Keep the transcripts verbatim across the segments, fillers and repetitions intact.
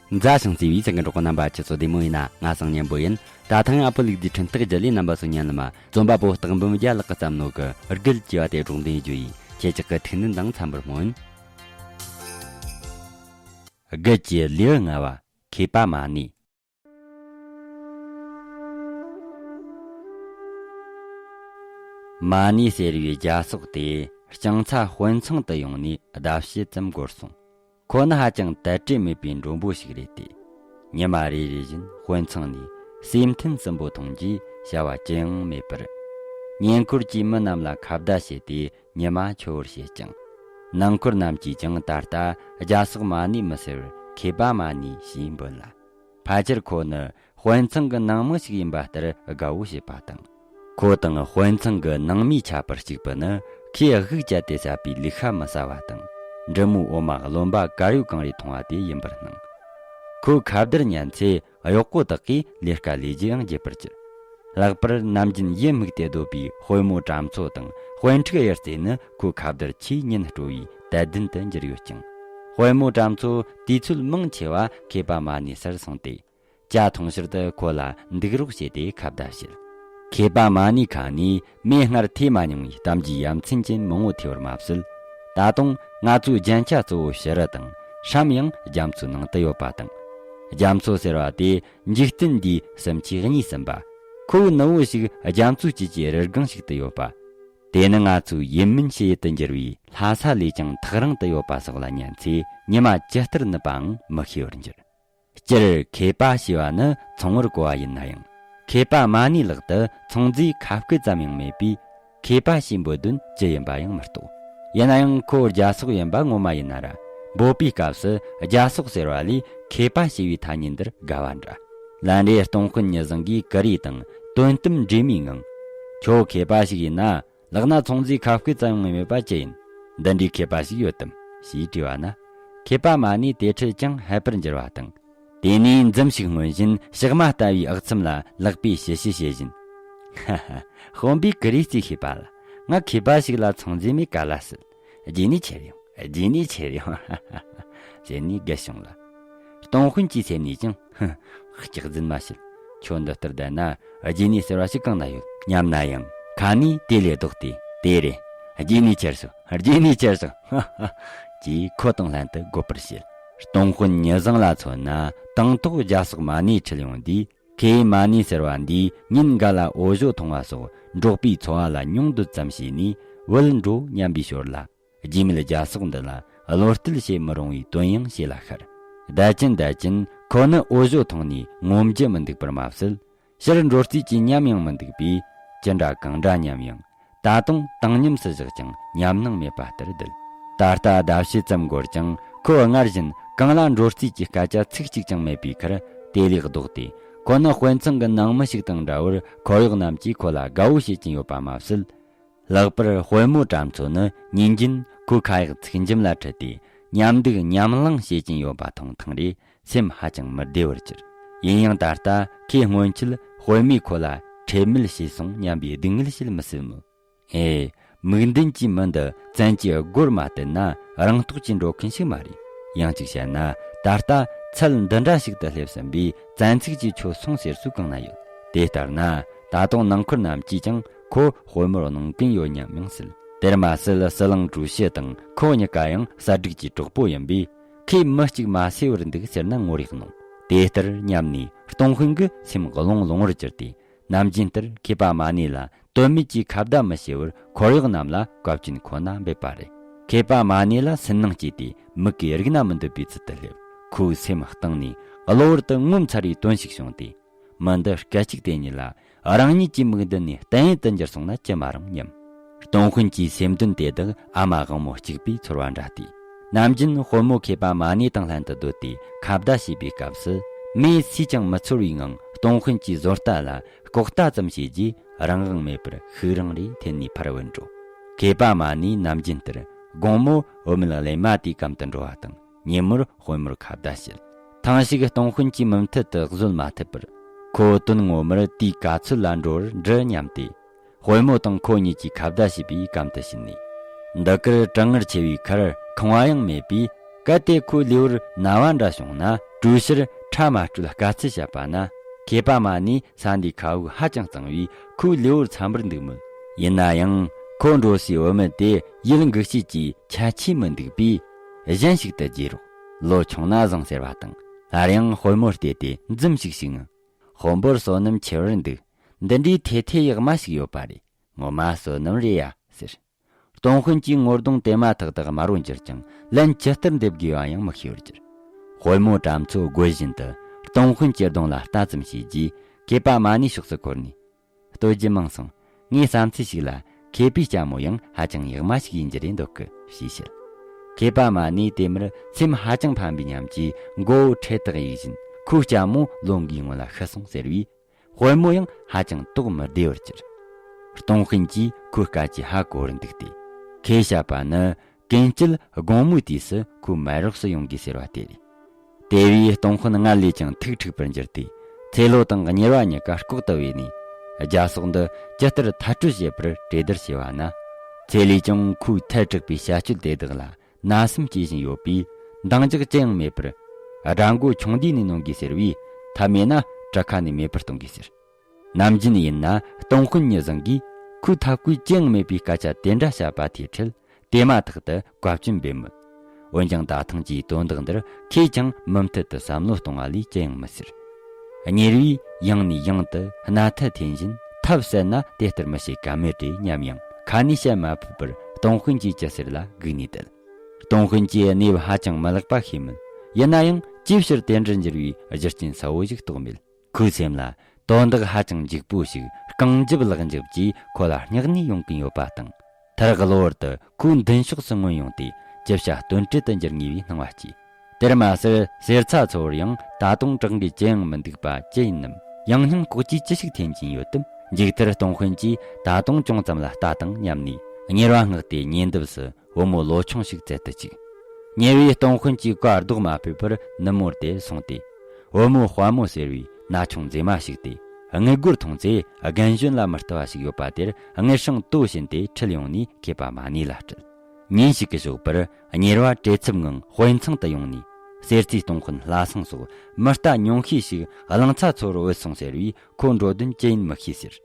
མཛའ་ཞིང་བརྩེ་བའི་ཚང་གི་གྲོགས་པོ་རྣམ་པ། ཁྱེད་ཚོ་བདེ་མོ་ཡིན་ན། ང་སང་ཉན་པོ་ཡིན། ད་ཐེངས་ཨ་ཕོ་ལུག་རྫིའི་འཕྲིན་སྟེགས་བརྒྱུད་ལས་རྣམ་པ་ཚོ་ཉན་ལ་མ། རྩོམ་པ་པོ་སྟག་འབུམ་རྒྱལ་ལགས་ཀྱིས་བརྩམས་ནོ་གི་རྒུད་ཅེས་པ་དེ་སྒྲོག་འདོན་རྒྱུ་ཡིན། ཁྱེད་ཅག་གི་ཐུགས་སྣང་དང་འཚམ་པར་སྨོན། རྒུད་ཀྱི་ལེའུ་ལྔ་བ། མཁས་པ་མ་ཎི། མ་ཎི་ཟེར་བའི་རྒྱ་སོག་དེ་ལྕང་ཚ་དཔོན་ཚང་དུ་ཡོང་ནས་ཟླ་ཕྱེད་ཙམ་འགོར་སོང་། ཁོ་ནི་ཧ་ཅང་དད་རེས་མེད་པའི་མགྲོན་པོ་ཞིག་རེད་དེ། ཉི་མ་རེ་རེ་བཞིན་དཔོན་ཚང་ནས་སེམས་མཐུན་སྲིན་པོ་འཐུང་རྒྱུའི་བྱ་བ་ཅི་ཡང་མེད་པར། ཉེ་འཁོར་གྱི་མི་རྣམས་ལ་ཁ་བརྡ་བྱས་ཏེ། ཉི་མ་འཁྱོལ་བར་བྱེད་ཅིང་། ནང་འཁོར་རྣམས་ཀྱིས་ཀྱང་ད་ལྟ་རྒྱ་སོག་མ་ཎི་མི་ཟེར་བར་མཁས་པ་མ་ཎི་ཞེས་འབོད་ལ། ཕལ་ཆེར་ཁོ་ནི་དཔོན་ཚང་གི་ནང་མི་ཞིག་ཡིན་པ་ལྟར་དགའ་བོ་བྱེད་པ་དང་། ཁོ་དང་དཔོན་ཚང་གི་ནང་མིའི་ཁྱད་པར་གཅིག་པུ་ནི། ཁོས་དབུགས་བཅད་དེ་བསད་པའི་ལུག་ཤ་མི་ཟ་བ་དང་། འབྲི་མོའི་འོ་མ་རློན་པ་གར་ཡོད་གང་རེ་འཐུང་བ་དེ་ཡིན་པར་སྣང་། ཁོའི་ཁ་བརྡར་ཉན་ཚེ། གཡོག་པོ་དག་གིས་ལས་ཀ་ལས་རྒྱུ་ཡང་བརྗེད་པར་གྱུར། ལྷག་པར་ནམ་རྒྱུན་ཡིད་མུག་སྟེ་སྡོད་པའི་དཔོན་མོ་གྲྭ་མཚོ་དང་དཔོན་ཕྲུག་གཡུ་རྩེ་ནི་ཁོའི་ཁ་བརྡར་ཆེས་ཉིད་སྤྲོ་བའི་དད་ལྡན་དུ་གྱུར་ཡོད་ཅིང་། དཔོན་མོ་གྲྭ་མཚོ་དུས་ཚོད་མང་ཆེ་བ་མཁས་པ་མ་ཎིའི་སར་སོང་སྟེ། ཇ་འཐུང་ཕྱིར་དུ་ཁོ་ལ་འདུག་རོགས་བྱས་ཏེ་ཁ་བརྡ་བྱེད། མཁས་པ་མ་ཎིའི་ཁ་ནས་མིས་སྔར་ཐོས་མ་མྱོང་བའི་གཏམ་རྒྱུད་ཡ་མཚན་ཅན་མང་བོ་ཐོས་པར་མ་ཟད། ད་དུང་ང་ཚོའི་རྒྱན་ཆ་གཙོ་བོ་བྱུ་རུ་དང་ཧྲམ་ཡང་རྒྱ་མཚོའི་ནང་དུ་ཡོད་པ་དང་། རྒྱ་མཚོ་ཟེར་བ་དེ་འཇིག་རྟེན་འདིའི་གསུམ་ཆའི་གཉིས་ཟིན་པ། ཁོ་བོའི་ནུ་བོ་ཞིག་རྒྱ་མཚོའི་དཀྱིལ་གྱི་རི་སྒང་ཞིག་ཏུ་ཡོད་པ། དེ་ནི་ང་ཚོའི་ཡིད་སྨོན་བྱེད་ཡུལ་དུ་གྱུར་བའི་ལྷ་ས་ལས་ཀྱང་ཐག་རིང་དུ་ཡོད་པ་སོགས་ལ་ཉན་ཚེ། ཉི་མ་ཇི་ལྟར་ནུབ་པའང་མི་ཤེས་པར་འགྱུར། སྤྱིར་མཁས་པ་ཞེས་པ་ནི་མཚུངས་པར་གོ་བ་ཡིན་ན་ཡང་། མཁས་པ་མ་ཎིའི་ལག་ཏུ་མཚུངས་རྫས་ཁ་སྐད་ཙམ་ཡང་མེད་པས། མཁས་པ་ཞེས་འབོད་དོན་ཅི་ཡིན་པ་ཡང་མི་རྟོགས། ཡིན་ན་ཡང་ཁོ་རྒྱ་སོག་ཡིན་པ་ངོ་མ་ཡིན་ན་ར། འབོད་པའི་སྐབས་སུ་རྒྱ་སོག་ཟེར་བ་ལས་མཁས་པ་ཞེས་པའི་ཐ་སྙད་འདིར་དགའ་བ་འདྲ། ལན་རེ་སྟོང་དཔོན་ཉི་བཟང་གིས་ཀུ་རེ་དང་དོན་གཏམ་འདྲེས་མའི་ངང་། ཁྱོད་མཁས་པ་ཞིག་ཡིན་ན། ལག་ན་མཚུངས་རྫས་ཁ་སྐད་ཙམ་ཡང་མེད་པ་ཅི་ཡིན། འདི་འདྲའི་མཁས་པ་ཞིག་ཡོད་དམ་ཞེས་དྲིས་པ་ན། མཁས་པ་མ་ཎིས་དེ་འཕྲལ་ཀྱང་ཧད་པར་འགྱུར་བ་དང་། དེ་ནས་འཛུམ་ཞིག་མངོན་བཞིན་ལྕགས་མ་ལྟ་བུའི་ཨག་ཚོམ་ལ་ལག་པས་ཞི་ཞི་བྱེད་བཞིན། ཧ་ཧ། དཔོན་པོས་ཀུ་རེ་རྩེ་ཤེས་པ་ལ། ང་མཁས་པ་ཞིག་ལ་མཚུངས་རྫས་མེད་ག་ལ་སྲིད། རྗེས་ནས་ཁྱེར་ཡོང་། རྗེས་ནས་ཁྱེར་ཡོང་། ཧ་ཧ་ཧ། ཟེར་ནས་བརྒལ་བྱུང་ལ། སྟོང་དཔོན་གྱི་སེམས་ནས་ཀྱང་། ཧུ། སྐྱག་རྫུན་མ་བཤད། ཁྱོད་འདི་ལྟར་བསྡད་ན་རྗེས་ནས་ཟེར་བ་ཞིག་གང་ན་ཡོད་སྙམ་ན་ཡང་། ཁ་ནས་དེ་ལས་ལྡོག་སྟེ། དེ་རེད། རྗེས་ནས་ཁྱེར་སོང་། རྗེས་ནས་ཁྱེར་སོང་། ཧ་ཧ། ཅེས་ཁོ་དང་ལྷན་དུ་དགོད་པར་བྱེད། སྟོང་དཔོན་ཉི་བཟང་ལ་མཚོན་ན། དང་ཐོག་རྒྱ་སོག་མ་ཎི་ཁྲིད་ཡོང་དུས། མཁས་པ་མ་ཎི་ཟེར་བ་འདིས་ཉིན་འགའ་ལ་འོ་ཞོ་འཐུང་བ་སོགས་འབྲོག་པའི་འཚོ་བ་ལ་ཉུང་འདོད་ཙམ་བྱས་ནས་བུད་འགྲོ་སྙམ་པའི་ཞོར་ལ། རྗེས་མའི་རྒྱ་སོག་འདི་ལ་བློ་གཏད་བྱེད་མི་རུང་བའི་དོན་ཡང་ཤེས་ལ་ཤར། བསྡད་ཀྱིན་བསྡད་ཀྱིན་ཁོ་ནི་འོ་ཞོ་འཐུང་ནས་ངོམས་རྒྱུ་མི་འདུག་པར་མ་ཟད། ཕྱིར་འགྲོ་རྩིས་ཀྱི་ཉམས་ཡང་མི་འདུག་པས། ཅི་འདྲ་གང་འདྲ་སྙམ་ཡང་། ད་དུང་བཏང་སྙོམས་སུ་བཞག་ཀྱང་ཉམས་སྣང་མེད་པ་ལྟར་སྡོད། ད་ལྟ་ཟླ་ཕྱེད་ཙམ་འགོར་ཀྱང་ཁོ་སྔར་བཞིན་གང་ལ་འགྲོ་རྩིས་ཀྱི་སྐད་ཆ་ཚིག་གཅིག་ཀྱང་མེད་པའི་ཁར། དེ་ལས་ལྡོག་སྟེ་ཁོ་ནི་དཔོན་ཚང་གི་ནང་མི་ཞིག་དང་འདྲ་བར་འཁོར་གཡོག་རྣམས་ཀྱིས་ཁོ་ལ་དགའ་བོ་བྱེད་ཀྱིན་ཡོད་པ་མ་ཟད། ལྷག་པར་དཔོན་མོ་གྲྭ་མཚོ་ནི་ཉིན་རྒྱུན་ཁོའི་ཁ་ཡག་ཚིག་འཇམ་ལ་ཁྲིད་དེ་མཉམ་འདུག་མཉམ་གླེང་བྱེད་ཀྱིན་ཡོད་པ་མཐོང་ཐེངས་རེ་སེམས་ཧ་ཅང་མི་བདེ་བར་གྱུར། ཡིན་ཡང་ད་ལྟ་ཁོས་སྔོན་ཆད་དཔོན་མོས་ཁོ་ལ་ཁྲེལ་མེད་བྱས་སོང་སྙམ་པའི་སྡུག་བསྔལ་བྱེད་མི་སྲིད་མོད། ཨེ། མིག་མདུན་གྱི་མི་འདི་བཙན་གྱིས་སྒོར་མ་བསྟན་ན་རང་རྟོགས་ཀྱིས་འགྲོ་མཁན་ཞིག་མ་རེད། ཡང་གཅིག་བཤད་ན་ད་ལྟ་ཚལ་འདི་འདྲ་ཞིག་ཏུ་སླེབས་ཟིན་པས་བཙན་ཚིགས་ཀྱིས་ཁྱོད་སོང་ཟེར་སུ་གང་ན་ཡོད། དེ་ལྟར་ན་ད་དུང་ནང་འཁོར་རྣམས་ཀྱིས་ཀྱང་ཁོ་དཔོན་མོར་གནང་གིན་ཡོད་སྙམ་ཡང་སྲིད། དེར་མ་ཟད་ཟི་ལིང་ཀྲུའུ་ཞི་དང་ཁོ་གཉིས་ཀ་ཡང་གསལ་སྒྲིག་གི་གྲོགས་པོ་ཡིན་པས་ཁོས་མི་གཅིག་མ་བསད་པར་འདུག་ཟེར་ན་ངོ་རེ་གནོང་། དེ་ལྟར་སྙམ་ནས་སྟོང་དཔོན་གྱི་སེམས་བློང་བློང་བར་གྱུར་ཏེ། ནམ་རྒྱུན་ལྟར་མཁས་པ་མ་ཎི་ལ་དོན་མེད་ཀྱི་ཁ་བརྡ་མི་བྱེད་པར་འཁོར་གཡོག་རྣམས་ལ་བཀའ་བཀྱོན་ཁོ་ན་འབེབས་པ་རེད། མཁས་པ་མ་ཎི་ལ་སུན་སྣང་སྐྱེས་ཏེ་མིག་གིས་རིག་ན་མི་འདོད་པའི་ཚུལ་དུ་སླེབས། ཁོའི་སེམས་གཏིང་ནས་གློ་བུར་དུ་ངོ་མཚར་བའི་དོན་ཞིག་བྱུང་སྟེ། མི་འདི་སྐད་ཅིག་དེ་ཉིད་ལ་རང་ཉིད་ཀྱི་མིག་མདུན་ནས་གཏན་ཡུལ་དུ་འགྱུར་སོང་ན་ཅི་མ་རུང་སྙམ། སྟོང་དཔོན་གྱི་སེམས་དོན་དེ་དག་ཨ་མ་དབང་མོ་གཅིག་པུས་ཚོར་བ་འདྲ་སྟེ། ནམ་རྒྱུན་དཔོན་མོ་མཁས་པ་མ་ཎི་དང་ལྷན་དུ་སྡོད་དེ་ཁ་བརྡ་བྱེད་པའི་སྐབས་སུ། མོས་སུས་ཀྱང་མི་ཚོར་བའི་ངང་སྟོང་དཔོན་གྱི་བཟོ་ལྟ་ལ་ལྐོག་ལྟ་ཙམ་བྱས་རྗེས་རང་དབང་མེད་པར་ཤུགས་རིང་རེ་འཐེན་ནས་ཕར་བུད་འགྲོ། མཁས་པ་མ་ཎིས་ནམ་རྒྱུན་ལྟར་དགོང་མོ་བུད་མེད་གླེན་མ་དེའི་གམ་དུ་འགྲོ་བ་དང་། ཉིན་མོར་དཔོན་མོར་ཁ་བརྡ་བྱེད། ཐེངས་ཤིག་སྟོང་དཔོན་གྱིས་མུ་མཐུད་དུ་བཟོད་མ་ཐུབ་པར། ཁོ་དོན་ངོ་མར་དེའི་ག་ཚོད་ལ་འགྲོ་བར་འདྲི་སྙམ་སྟེ། དཔོན་མོ་དང་ཁོ་གཉིས་ཀྱིས་ཁ་བརྡ་བྱས་པའི་གམ་དུ་ཕྱིན་ནས། འདི་གར་གྲང་ངར་ཆེ་བའི་ཁར་ཁང་བ་ཡང་མེད་པས། གལ་ཏེ་ཁོའི་ལུས་པོར་ན་བ་འདྲ་བྱུང་ན། གྲོས་ཕྱིར་ཁྲག་མ་སྤྲོད་དཀའ་ཚེགས་བྱས་པ་ན། མཁས་པ་མ་ཎི་ས་འདིའི་ཁ་དབུགས་ཧ་ཅང་གཙང་བས་ཁོའི་ལུས་པོར་འཚམ་པར་འདུག་མོད། ཡིན་ན་ཡང་ཁོ་འགྲོ་སའི་བུད་མེད་དེ་ཡིད་འགུག་བྱེད་ཀྱི་ཁྱད་ཆོས་མི་འདུག་པས། གཞན་ཞིག་ཏུ་བརྗེ་རོགས། ལོ་ཆུང་ན་བཟང་ཟེར་བ་དང་། སླར་ཡང་དཔོན་མོར་བལྟས་ཏེ་འཛུམ་ཞིག་ཞིག་ངང་། དཔོན་པོར་བསོད་ནམས་ཆེ་བར་འདུག། འདི་འདྲའི་ཐེ་ཐེ་ཡག་མ་ཞིག་ཡོད་པ་རེད། ངོ་མ་བསོད་ནམས་རེད་ཡ་ཟེར། སྟོང་དཔོན་གྱིས་ངོ་གདོང་དེ་མ་ཐག་ཏུ་དམར་བོ་འགྱུར་ཀྱང་། ལན་ཇི་ལྟར་འདེབས་དགོས་པ་ཡང་མི་ཤེས་པར་གྱུར། དཔོན་མོ་གྲྭ་མཚོ་དགོད་བཞིན་དུ་སྟོང་དཔོན་གྱི་གདོང་ལ་ལྟ་ཙམ་བྱས་རྗེས། མཁས་པ་མ་ཎིའི་ཕྱོགས་སུ་འཁོར་ནས། ལྟོས་ཀྱི་མང་སོང་། ངས་བསམ་ཚུལ་ཞིག་ལ། མཁས་པའི་ལྕམ་མོ་ཡང་ཧ་ཅང་ཡག་མ་ཞིག་ཡིན་རྒྱུ་རེད་འདོད་གི། ཞེས་བཤད། མཁས་པ་མ་ཎི་དེ་མུར་སེམས་ཧ་ཅང་ཕམ་པའི་ཉམས་ཀྱིས་མགོ་བོ་ཁྲེལ་ཏག་གཡུག་བཞིན། ཁོའི་ལྕམ་མོ་ལོ་འགའི་སྔོན་ལ་ཤི་སོང་ཟེར་བས། དཔོན་མོ་ཡང་ཧ་ཅང་དོགས་མི་བདེ་བར་གྱུར། སྟོང་དཔོན་གྱིས་ཁོའི་སྐད་ཆ་ཧ་གོ་བར་འདུག་སྟེ། ཁོས་བཤད་པ་ནི། ཀུན་སྤྱོད་དགོང་མོའི་དུས་སུ་ཁོའི་མལ་རོགས་སུ་ཡོང་དགོས་ཟེར་བ་དེ་རེད། དེ་བས་སྟོང་དཔོན་སྔར་ལས་ཀྱང་ཐུགས་འཁྲིགས་པར་འགྱུར་ཏེ། ཚེ་ལོ་དང་གཉེར་བ་གཉིས་ཀ་ལྐོག་ཏུ་བས་ནས། རྒྱ་སོག་འདི་ཇི་ལྟར་ཐར་གྲོལ་བྱེད་པར་གྲོས་བསྡུར་བྱས་པ་ན། ཚེ་ལས་ཀྱང་ཁོའི་ཐལ་དྲགས་པའི་བྱ་སྤྱོད་དེ་དག་ལ་ན་སེམས་སྐྱེ་བཞིན་ཡོད་པས། འདང་རྒྱག་ཅི་ཡང་མེད་པར། དགྲ་མགོ་ཆུང་དུས་ནས་ནོན་དགོས་ཟེར་བས། ཐབས་མེད་ན་གྲུ་ཁ་ནས་མེད་པར་གཏོང་དགོས་ཟེར། ནམ་རྒྱུན་ཡིན་ན་སྟོང་དཔོན་ཉི་བཟང་གིས་ཁོའི་ཐབས་བཀོད་ཅི་ཡང་མེད་པའི་སྐད་ཆ་དེ་འདྲ་བཤད་པ་དེའི་འཕྲལ། དེ་མ་ཐག་ཏུ་བཀའ་བཀྱོན་འབེབས་མོད། འོན་ཀྱང་ད་ཐེངས་ཀྱི་དོན་དག་འདིར་ཁོས་ཀྱང་མུ་མཐུད་དུ་བསམ་བློ་གཏོང་བ་ལས་ཅི་ཡང་མི་སྲིད། གཉེར་བས་ཡང་ནས་ཡང་དུ་སྣ་ཐལ་འཐེན་བཞིན། ཐབས་ཟད་ན་དེ་ལྟར་མི་བྱེད་ཀ་མེད་དྲེ་སྙམ་ཡང་ཁ་ནས་བཤད་མ་ཕོད་པར་སྟོང་དཔོན་གྱི་ཅི་ཟེར་ལ་སྒུག་ནས་བསྡད། སྟོང་དཔོན་གྱིས་གནས་བབ་ཧ་ཅང་མི་ལེགས་པ་ཤེས་མོད། ཡིན་ན་ཡང་ཅིའི་ཕྱིར་དེ་འདྲར་འགྱུར་བའི་རྒྱུ་རྐྱེན་གསལ་བོ་ཞིག་རྟོགས་མེད། ཁོའི་སེམས་ལ་དོན་དག་ཧ་ཅང་འཇིགས་པོ་ཞིག་རྐང་འཇབ་ལག་འཇབ་ཀྱིས་ཁོ་ལ་སྙེག་ནས་ཡོང་གིན་ཡོད་པ་དང་། མཐར་གློ་བུར་དུ་ཁོའི་མདུན་ཕྱོགས་སུ་མངོན་ཡོང་སྟེ་ཅི་བྱ་གཏོལ་བྲལ་དུ་འགྱུར་ངེས་པའི་སྣང་བ་སྐྱེས། དེར་མ་ཟད་གསེར་ཚ་ཚོ་བར་ཡང་ད་དུང་གྲགས་འགུལ་ཅི་ཡང་མི་འདུག་པ་ཅི་ཡིན་ནམ། ཡང་སྙིང་ལྐོག་གྱིས་ཅི་ཞིག་འཐེན་གྱིན་ཡོད་དམ། མཇུག་མཐར་སྟོང་དཔོན་གྱིས་ད་དུང་ཅུང་ཙམ་ལ་ལྟ་དང་སྙམ་ནས། གཉེར་བ་མངགས་ཏེ་ཉེ་འདབས་སུ་བུ་མོ་ལོ་ཆུང་ཞིག་བཙལ་དུ་བཅུག། གཉེར་བས་སྟོང་དཔོན་གྱི་བཀའ་ལྡོག་མ་ཕོད་པར་ནུབ་མོར་དེར་སོང་སྟེ། བུ་མོ་དཔའ་མོ་ཟེར་བའི་ན་ཆུང་མཛེས་མ་ཞིག་སྟེ། དངུལ་སྒོར་མཐོང་ཚེ་རྒན་གཞོན་ལ་མི་ལྟ་བ་ཞིག་ཡོད་པ་དེར། དངུལ་སྲང་དོ་བྱིན་ཏེ་ཁྲིད་ཡོང་ནས་མཁས་པ་མ་ཎི་ལ་སྤྲད། ཉིན་ཞིག་གི་ཞོགས་པར་གཉེར་བ་བྲེལ་འཚུབ་ངང་དཔེ་མཚོན་དུ་ཡོང་ནས། གསེར་རྩིའི་སྟོང་དཔོན་ལྷ་སྲུང་སོགས་མི་རྟ་ཉུང་ཤས་ཤིག་གླང་ཚ་ཚོ་བར་བུད་སོང་ཟེར་བས། ཁོ་འགྲོ་དོན་ཅི་ཡིན་མི་ཤེས་ཟེར།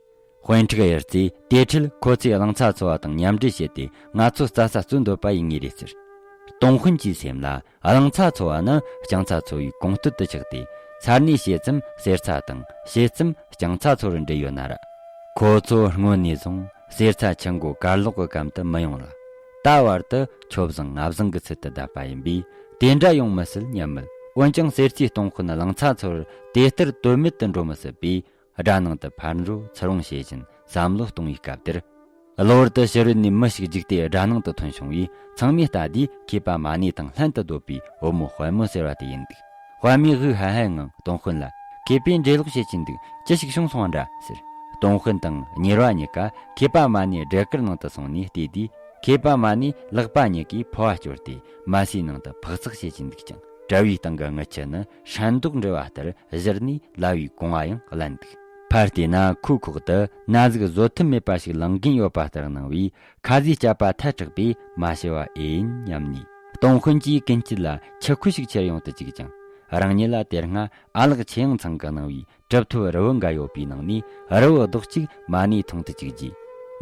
དཔོན་ཕྲུག་གཡུ་རྩེས་དེ་འཕྲལ་ཁོ་ཚོས་གླང་ཚ་ཚོ་བ་དང་མཉམ་འབྲེལ་བྱས་ཏེ། ང་ཚོ་རྩྭ་ས་རྩོད་འདོད་པ་ཡིན་ངེས་རེད་ཟེར། སྟོང་དཔོན་གྱི་སེམས་ལ། གླང་ཚ་ཚོ་བ་ནི་ལྕང་ཚ་ཚོ་བའི་གོང་སྟོད་དུ་ཆགས་ཏེ། ས་གནས་ཕྱེད་ཙམ་གསེར་ཚ་དང་ཕྱེད་ཙམ་ལྕང་ཚ་ཚོ་བར་འབྲེལ་ཡོད་ན་ར། ཁོ་ཚོ་སྔོན་ནས་བཟུང་གསེར་ཚ་ཆུ་མགོ་གར་ལོག་གི་གམ་དུ་མི་ཡོང་ལ། ད་བར་དུ་ཁྱོད་བཟང་ང་བཟང་གི་ཚུལ་དུ་བསྡད་པ་ཡིན་པས། དེ་འདྲ་ཡོང་མི་སྲིད་སྙམ་མོད། འོན་ཀྱང་གསེར་རྩིའི་སྟོང་དཔོན་གླང་ཚ་ཚོར་དེ་ལྟར་དོན་མེད་དུ་འགྲོ་མི་སྲིད་པས། སྦྲ་ནང་དུ་ཕར་འགྲོ་ཚུར་འོང་བྱེད་བཞིན་བསམ་བློ་གཏོང་བའི་སྐབས་དེར། གློ་བུར་དུ་ཕྱི་རོལ་ནས་མི་ཞིག་རྒྱུགས་ཏེ་སྦྲ་ནང་དུ་ཐོན་བྱུང་བས། ཚང་མས་ལྟ་དུས་མཁས་པ་མ་ཎི་དང་ལྷན་དུ་སྡོད་པའི་བུ་མོ་དཔལ་མོ་ཟེར་བ་དེ་ཡིན་འདུག། དཔལ་མོས་ཧུ་ཧ་ཧའི་ངང་སྟོང་དཔོན་ལ། མཁས་པས་འགྲེལ་ལོག་བྱེད་ཀྱིན་འདུག། ཅི་ཞིག་བྱུང་སོང་བ་འདྲ་ཟེར། སྟོང་དཔོན་དང་གཉེར་བ་གཉིས་ཀ་མཁས་པ་མ་ཎིའི་སྦྲེལ་དཀར་ནང་དུ་སོང་ནས་བལྟས་དུས། མཁས་པ་མ་ཎིས་ལག་པ་གཉིས་ཀས་ཕོ་བ་བསྐྱོར་ཏེ་མ་སིའི་ནང་དུ་འཕག་འཚག་བྱེད་ཀྱིན་འདུག་ཀྱང་། གྲྭ་བའི་སྟེང་གི་རྔུལ་ཆུ་ནི་ཧྲན་ཏོག་འདྲ་བ་ལྟར་བཞུར་ནས་ལ་བའི་གོང་བ་ཡང་བརླན་འདུག། ཕར་བལྟས་ན་ཁོའི་ཁོག་ཏུ་ན་ཟུག་བཟོད་ཐབས་མེད་པ་ཞིག་ལངས་ཀྱིན་ཡོད་པ་ལྟར་སྣང་བས། ཁ་ཟས་བཅད་པ་ཐལ་དྲགས་པས་མ་ཤི་བ་ཨེ་ཡིན་སྙམ་ནས། སྟོང་དཔོན་གྱིས་ཀུན་སྐྱིད་ལ་ཆུ་ཁོལ་ཞིག་ཁྱེར་ཡོང་དུ་བཅུག་ཀྱང་། རང་ཉིད་ལ་དེ་སྔ་ཨ་ལགས་ཆེ་ཡང་ཚང་གིས་གནང་བའི་གྲུབ་ཐོབ་རིལ་བུ་འགའ་ཡོད་པའི་ནང་ནས་རིལ་བུ་རྡོག་གཅིག་མ་ཎིས་འཐུང་དུ་བཅུག་རྗེས།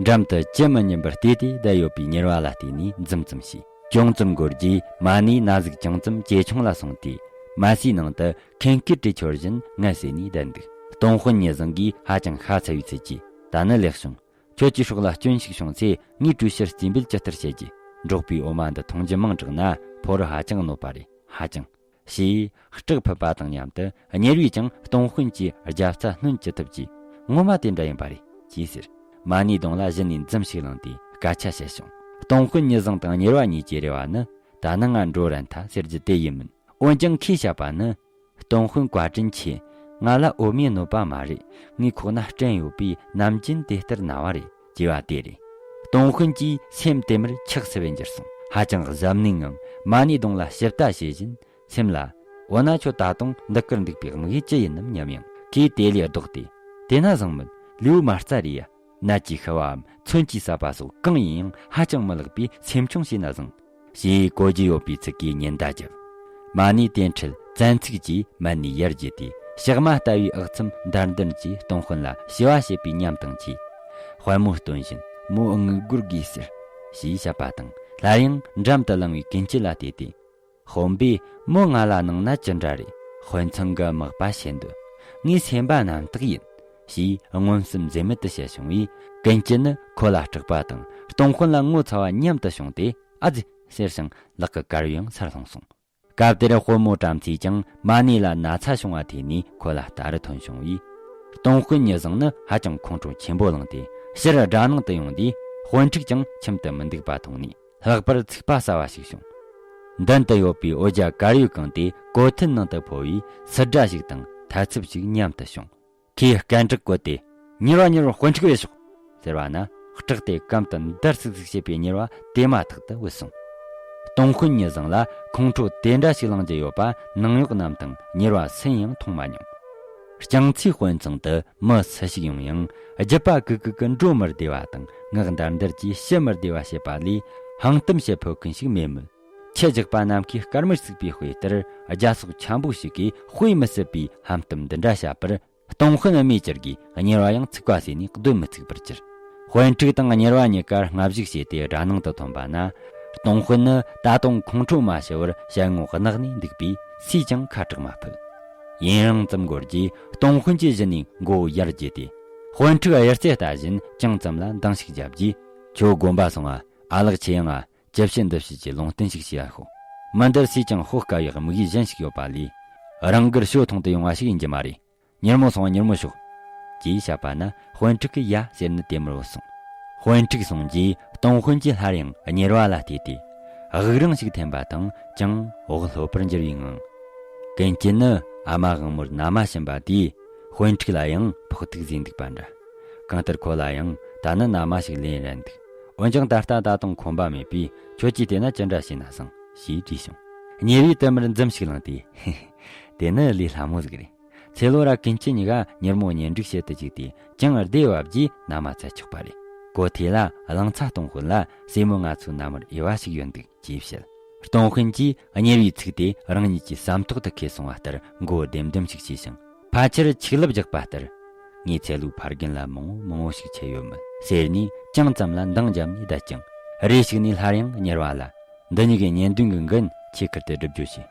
འགྲམ་དུ་ཅི་མི་སྙམ་པར་བལྟས་ཏེ་བསྡད་ཡོད་པའི་གཉེར་བ་ལ་བལྟས་ནས་འཛུམ་ཙམ་བྱས། ཅུང་ཙམ་འགོར་རྗེས་མ་ཎིས་ན་ཟུག་ཅུང་ཙམ་ཇེ་ཆུང་ལ་སོང་སྟེ། མ་སིའི་ནང་དུ་ཁེངས་སྐད་དྲིས་འཁྱོར་བཞིན་ངལ་གསོས་ནས་བསྡད་འདུག། སྟོང་དཔོན་ཉི་བཟང་གིས་ཧ་ཅང་ཤ་ཚ་བའི་ཚུལ་གྱིས། ད་ནི་ལེགས་བྱུང་། ཁྱོད་ཀྱི་སྲོག་ལ་སྐྱོན་ཞིག་བྱུང་ཚེ་ངས་གྲོས་ཕྱིར་རྩིས་འབུལ་ཇི་ལྟར་བྱེད་ཀྱི། འབྲོག་པའི་འོ་མ་འདི་འཐུང་རྒྱུ་མང་དྲགས་ན་ཕོ་རུ་ཧ་ཅང་གནོད་པ་རེད། ཧ་ཅང་། ཞེས་སྐྲག་ཕུད་པ་དང་མཉམ་དུ་གཉེར་བས་ཀྱང་སྟོང་དཔོན་གྱི་རྒྱབ་རྩ་སྣོན་ཅི་ཐུབ་ཀྱིས། ངོ་མ་དེ་འདྲ་ཡིན་པ་རེད། ཅེས་ཟེར། མ་ཎིའི་གདོང་ལ་གཞི་ནས་འཛུམ་ཞིག་བླངས་ཏེ་སྐད་ཆ་བཤད་བྱུང་། སྟོང་དཔོན་ཉི་བཟང་དང་གཉེར་བ་གཉིས་ཀྱི་རེ་བ་ནི། ད་ནི་ང་འགྲོ་རན་ཐལ་ཟེར་རྒྱུ་དེ་ཡིན་མིན། འོན་ཀྱང་ཁོས་བཤད་པ་ནི། སྟོང་དཔོན་བཀའ་དྲིན་ཆེ། ང་ལ་འོ་མའི་གནོད་པ་མ་རེད། ངའི་ཁོག་ན་སྐྲན་ཡོད་པས་ནམ་རྒྱུན་དེ་ལྟར་ན་བ་རེད། ཅེས་པ་དེ་རེད། སྟོང་དཔོན་གྱི་སེམས་དེ་མུར་ཆགས་སུ་བས་འགྱུར་སོང་། ཧ་ཅང་གཟབ་ནན་ངང་མ་ཎིའི་གདོང་ལ་ཞིབ་ལྟ་བྱེད་བཞིན་སེམས་ལ། འོ་ན་ཁྱོད་ད་དུང་འདི་ཀར་འདུག་པའི་དམིགས་ཡུལ་ཅི་ཡིན་ནམ་སྙམ་ཡང་། ཁོས་དེ་ལས་ལྡོག་སྟེ། དེ་ན་བཟང་མོད། ལུས་མ་རྩ་རེད་ཡ། ནད་ཀྱིས་ཤི་བའམ་མཚོན་གྱིས་བསད་པ་སོགས་གང་ཡིན་ཡང་ཧ་ཅང་མི་ལེགས་པས་སེམས་ཆུང་བྱས་ན་བཟང་། ཞེས་གོ་རྒྱུ་ཡོད་པའི་ཚིག་གིས་ཉེན་བརྡ་བརྒྱབ། མ་ཎི་དེ་འཕྲལ་བཙན་ཚིག་གིས་མལ་ནས་ཡར་རྒྱས་ཏེ། ཞག་མ་ལྟ་བུའི་ཨག་ཚོམ་འདར་འདར་གྱིས་སྟོང་དཔོན་ལ་ཞི་བ་བྱེད་པའི་ཉམས་དང་བཅས། དཔལ་མོ་སྟོན་བཞིན་མོ་དངུལ་སྒོར་དགོས་ཟེར། ཞེས་བཤད་པ་དང་། སླར་ཡང་འགྲམ་དུ་བླངས་པའི་ཀུན་སྐྱིད་ལ་བལྟས་ཏེ། དཔོན་པོས་མོ་ང་ལ་གནང་ན་ཅི་འདྲ་རེད། དཔོན་ཚང་གི་མག་པ་བྱེད་འདོད། ངའི་སེམས་པ་རྣམ་དག་ཡིན། ཞེས་མངོན་སུམ་འཛེམ་མེད་དུ་བཤད་བྱུང་བས། ཀུན་སྐྱིད་ནི་ཁོ་ལ་སྐྲག་པ་དང་སྟོང་དཔོན་ལ་ངོ་ཚ་བ་མཉམ་དུ་བྱུང་སྟེ། ཨ་ཙི་ཟེར་ཞིང་ལག་གི་དཀར་ཡོལ་སར་ལྷུང་སོང་། སྐབས་དེར་དཔོན་མོ་བྲམ་ཟེས་ཀྱང་མ་ཎི་ལ་ན་ཚ་བྱུང་བ་ཐོས་ནས་ཁོ་ལ་ལྟ་རུ་ཐོན་བྱུང་བས། སྟོང་དཔོན་ཉི་བཟང་ནི་ཧ་ཅང་ཁོང་ཁྲོ་ཆེན་པོ་ལངས་ཏེ། ཕྱིར་སྦྲ་ནང་དུ་ཡོང་དུས་དཔོན་ཕྲུག་ཀྱང་ཁྱིམ་དུ་མི་འདུག་པ་མཐོང་ནས། ལྷག་པར་ཚིག་པ་ཟ་བ་ཞིག་བྱུང་། མདུན་དུ་ཡོད་པའི་འོ་ཇ་དཀར་ཡོལ་གང་དེ་གོ་ཐུན་ནང་དུ་ཕོ་བས་སིལ་སྒྲ་ཞིག་དང་ཐལ་འཚུབ་ཞིག་མཉམ་དུ་བྱུང་། ཁོས་སྐད་འདྲེན་བཀོད་དེ། མྱུར་བ་མྱུར་བ་དཔོན་ཕྲུག་བོས་ཤོག་ཟེར་བ་ན། སྐྲག་སྟེ་གམ་དུ་འདར་སིག་སིག་བྱེད་པའི་མྱུར་བ་དེ་མ་ཐག་ཏུ་བུད་སོང་། སྟོང་དཔོན་ཉི་བཟང་ལ་ཁོང་ཁྲོ་དེ་འདྲ་ཞིག་ལངས་རྒྱུ་ཡོད་པ་ནང་གཡོག་རྣམས་དང་མྱུར་བ་སུ་ཡིན་ཡང་མཐོང་མ་མྱོང་། རྐྱང་ཚའི་དཔོན་ཚང་དུ་མི་སུ་ཞིག་ཡོང་ཡང་རྒྱུད་པ་གུག་གུག་གི་འགྲོ་མི་བདེ་བ་དང་ངག་འདར་འདར་གྱིས་ཤི་མི་བདེ་བ་བྱེད་པ་ལས་ཧང་སྟམ་བྱེད་ཕོད་མཁན་ཞིག་མེད་མོད། ཁྱི་རྒྱགས་པ་ནམ་མཁའི་སྐར་མར་བརྩིགས་པའི་དཔེ་ལྟར། རྒྱ་སོག་འཁྱམ་པོ་ཞིག་གིས་དཔེ་མི་སྲིད་པའི་ཧམ་སྟབས་འདི་འདྲ་བྱ་བར། སྟོང་དཔོན་རྨས་གྱུར་གྱིས་གཉེར་བ་ཡང་ཚིག་པ་ཟོས་ནས་སྡོད་མི་ཚུགས་པར་གྱུར། དཔོན་ཕྲུག་དང་གཉེར་བ་གཉིས་ཀ་སྔ་གཞུག་བྱས་ཏེ་སྦྲ་ནང་དུ་ཐོན་པ་ན། སྟོང་དཔོན་ནི་ད་དུང་ཁོང་ཁྲོ་མ་ཞི་བར་ཞལ་ངོ་གནག་ནས་འདུག་པས་སུས་ཀྱང་ཁ་གྲག་མ་ཕོད། ཡུན་རིང་ཙམ་འགོར་རྗེས་སྟོང་དཔོན་གྱི་གཞི་ནས་མགོ་བོ་ཡར་བརྒྱུད་དེ། དཔོན་ཕྲུག་གཡུ་རྩེ་ལྟ་བཞིན་ཅུང་ཙམ་ལ་འདང་ཞིག་བརྒྱབ་རྗེས། ཁྱོད་དགོན་པ་སོང་ང་། ཨ་ལགས་ཁྱེད་ཡང་ང་། ཅི་བྱེད་འདི་བྱེད་ཀྱི་ལུང་བསྟན་ཞིག་བྱས་ཤོག་མི་འདིར་སུས་ཀྱང་དཔོག་དཀའ་བའི་དམིགས་ཡུལ་གཞན་ཞིག་ཡོད་པ་ལས། རང་དགར་ཞོ་འཐུང་དུ་ཡོང་བ་ཞིག་ཡིན་གྱི་མ་རེད། མྱུར་མོ་སོང་བ་མྱུར་མོ་ཤོག་ཅེས་བཤད་པ་ན་དཔོན་ཕྲུག་གིས་ཡ་ཟེར་ནས་དེ་མུར་བུད་སོང་། དཔོན་ཕྲུག་སོང་རྗེས་སྟོང་དཔོན་གྱིས་སླར་ཡང་གཉེར་བ་ལ་བལྟས་ཏེ། དབུགས་རིང་ཞིག་འཐེན་པ་དང་ཅུང་བག་ལྷོད་པར་འགྱུར་བའི་ངང་། ཀུན་སྐྱིད་ནི་ཨ་མ་དབང་མོར་མནའ་མ་བྱིན་པ་དེས་དཔོན་ཕྲུག་ལ་ཡང་ཕོག་ཐུག་བཟོས་འདུག་པ་འདྲ། གང་ལྟར་ཁོ་ལ་ཡང་ད་ནི་མནའ་མ་ཞིག་ལེན་རན་འདུག་འོན་ཀྱང་ད་ལྟ་ད་དུང་ཁོམ་པ་མེད་པས་ཁྱོད་ཀྱིས་བལྟས་ན་ཅི་འདྲ་བྱས་ན་བཟང་ཞེས་དྲིས་བྱུང་། གཉེར་བས་དེ་མུར་འཛུམ་ཞིག་བླངས་ཏེ། དེ་ནི་ལས་སླ་མོ་ཟིག་རེད། ཚེ་ལོ་ར་ཀུན་སྐྱིད་གཉིས་ཀ་མྱུར་མོ་གཉེན་སྒྲིག་བྱེད་དུ་བཅུག་སྟེ་ཅུང་བདེ་བ་བགྱིས་མནའ་མ་བཙལ་ཆོག་པ་རེད། གོ་ཐོས་ལ་གླང་ཚ་སྟོང་དཔོན་ལ་སྲས་མོ་ང་ཚོའི་མནའ་མར་འོས་པ་ཞིག་ཡོད་འདུག་ཅེས་བཤད། སྟོང་དཔོན་གྱིས་གཉེར་བའི་ཚིག་དེ་རང་ཉིད་ཀྱི་བསམ་ཐོག་ཏུ་འཁེལ་སོང་བ་ལྟར་མགོ་ལྡེམ་ལྡེམ་ཞིག་བྱས་ཤིང་། ཕལ་ཆེར་ཆིག་ལབ་རྒྱག་པ་ལྟར། ངའི་ཚེ་ལོའི་ཕ་རྒན་ལ་མང་བོ་མང་བོ་ཞིག་ཆད་ཡོད་མོད་ཟེར་ནས་ཅུང་ཙམ་ལ་འདང་བརྒྱབ་ནས་བསྡད་ཀྱང་། རེ་ཞིག་ནས་སླར་ཡང་གཉེར་བ་ལ། འདི་གཉིས་ཀའི་གཉེན་དོན་གྱི་འགན་ཁྱེད་ཁུར་དུ་སྒྲུབ་རྒྱུ་བྱོས།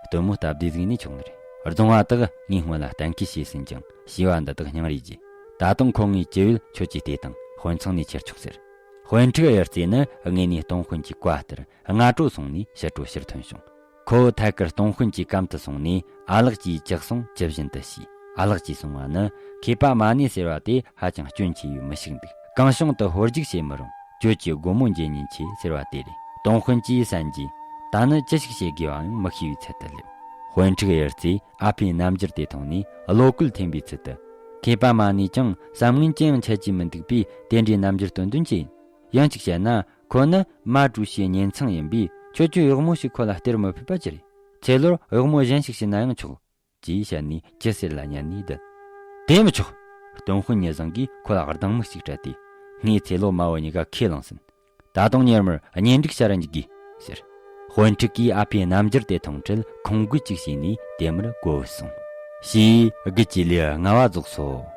སྟོན་མོ་སྟབས་བདེ་ཟིག་ནས་ཆོག་ནི་རེད། རྫོང་བ་དག་ངས་སྔོན་ལ་གཏན་འཁེལ་བྱས་ཟིན་ཀྱང་བྱིས་པ་འདི་དག་སྙིང་རུས་རྒྱས། ད་དུང་ཁོ་ངའི་སྐྱེ་བོས་ཁྱོད་ཀྱིས་བལྟས་དང་དཔོན་ཚང་ནས་ཁྱེར་ཆོག་ཟེར། དཔོན་ཕྲུག་གཡུ་རྩེ་ནི་དངོས་ནས་སྟོང་དཔོན་གྱི་བཀའ་ལྟར་སྔ་དྲོ་སོང་ནས་ཕྱི་དྲོ་ཕྱིར་ཐོན་བྱུང་། ཁོ་ཐད་ཀར་སྟོང་དཔོན་གྱི་གམ་དུ་སོང་ནས་ཨ་ལགས་ཀྱིས་ཅི་གསུང་ཇི་བཞིན་དུ་བྱས། ཨ་ལགས་ཀྱིས་གསུང་བ་ནི་མཁས་པ་མ་ཎི་ཟེར་བ་དེ་ཧ་ཅང་སྐྱོན་ཆེ་བའི་མི་ཞིག་འདུག་གང་བྱུང་དུ་ཧོལ་རྒྱུག་བྱེད་མི་རུང་། ཁྱོད་ཀྱི་སྒོ་མོ་འབྱེད་ཉེན་ཆེ་ཟེར་བ་དེ་རེད། སྟོང་དཔོན་གྱིས་གསན་རྗེས་ད་ནི་ཅི་ཞིག་བྱེད་དགོས་པའང་མི་ཤེས་པའི་ཚུལ་དུ་སླེབས། དཔོན་ཕྲུག་གཡུ་རྩེས་ཨ་ཕའི་རྣམ་འགྱུར་དེ་མཐོང་ནས་བློ་བཀོད་འཐེན་པའི་ཚུལ་དུ། མཁས་པ་མ་ཎིས་ཀྱང་བསམ་ངན་ཅི་ཡང་འཆད་ཀྱི་མི་འདུག་པས་དེ་འདྲའི་རྣམ་འགྱུར་སྟོན་དོན་ཅི་ཡིན། ཡང་གཅིག་བཤད་ན་ཁོ་ནི་མ་ཀྲུའུ་ཞིའི་གཉེན་ཚང་ཡིན་པས་ཁྱོད་ཀྱིས་གཡོག་མོ་ཞིག་ཁོ་ལ་སྟེར་མི་ཕོད་པ་ཅི་རེད། ཚེ་ལོར་གཡོག་མོ་གཞན་ཞིག་བྱིན་ན་ཡང་ཆོག་ཅེས་བཤད་ནས་ཅི་ཟེར་ལ་ཉན་ནས་བསྡད། དེ་མི་ཆོག་སྟོང་དཔོན་ཉི་བཟང་གིས་ཁོ་ལ་སྡང་མིག་ཅིག་སྤྲད་དེ། ངས་ཚེ་ལོ་མ་བུ་གཉིས་ཀ་ཁས་བླངས་ཟིན། ད་དུང་ཉེར་མར་གཉེན་སྒྲིག་བྱ་ར་འཇུག་དགོས་ཟེར། དཔོན་ཕྲུག་གིས་ཨ་ཕའི་རྣམ་འགྱུར་དེ་མཐོང་འཕྲལ་ཁོང་དགོད་ཅིག་བྱས་ནས་དེ་མུར་གོ་བུད་སོང་། ཞེས་དགུ་བཅུའི་ལེའུ་ལྔ་བ་རྫོགས་སོ།